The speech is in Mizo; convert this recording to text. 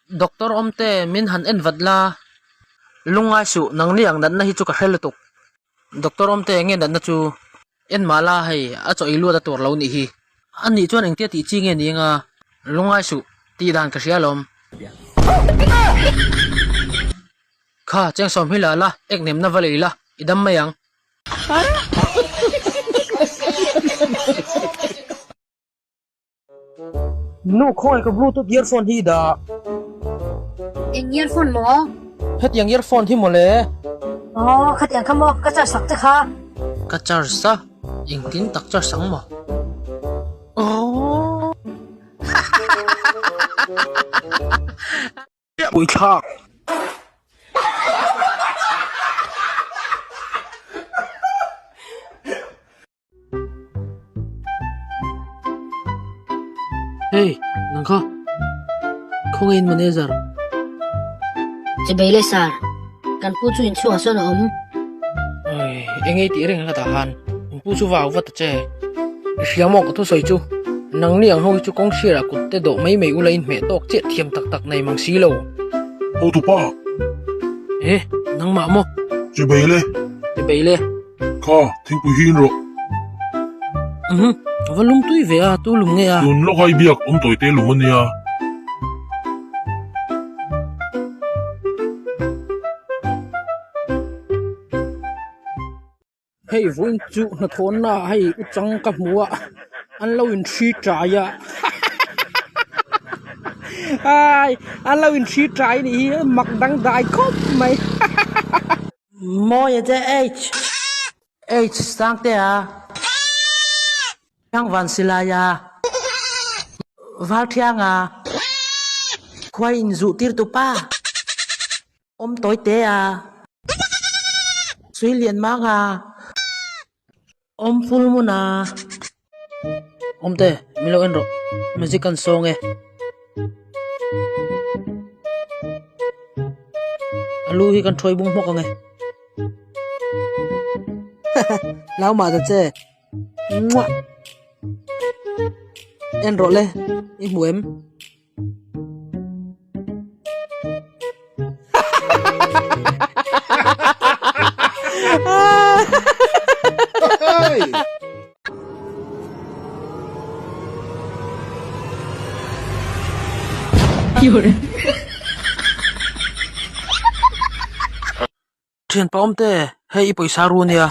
Doctor awmte min han en vat la, lungngai suh nangni ang natna hi chu ka hre lutuk. Doctor awmte enge natna chu en mah la hei a chaw ei luat a tur lo nih hi. A nih chuan engtia tih chi nge ni anga lungngai suh tih dan ka hria alawm. Kha chengsawm hi la la ek nemna va lei la i dam mai ang. Nu khawngaih ka bluetooth earphone hi i dah. Eng earphone maw? Hetiang earphone hi mawle. Aw, khatiang kha maw? Ka charge sak che kha. Ka charge a, engtin tak charge ang maw? Aww. Puithlak. Hey, nang kha. Khawngaih in manager. Chibai le sir. Kan pu chu inchhungah sawn a awm. Oi, eng ei tih reng hlatah han. In pu chu vau vat ta che. I hria maw ka thusawi chu. Nangni ang ho hi chu kawng hriatah kut te dawh mai mai ula in hmeh tawk chiah thiam tak tak nei mang si lo. Hotupa. Eh, nangmah maw? Chibai le. Chibai le. Kha, thingpui hi in rawh. Umm, a va lum tui ve a, tu lum nge a? Tun lawk a i biak awm tawi te lum a nia. Hei vawiin chu hnathawhna ah hei u chang ka hmu a, an lo in hri tai a hahahahaii an lo in hri tai a nih hi mak dangdai khawp mai hahahaha. Mawia te H. H Sangtea Thangvan Silaia Valthianga Khuai inzuh tir tu pa Awm Tawitea Suilian Manga Awm Fulmuna Awmte min lo en rawh music kan sawng e. A lu hi kan thuai bung hmawk ang e. Lau mah ta che. Muah. En rawh le i hmu em. Thian pa awm te, hei i pawisa ru ania.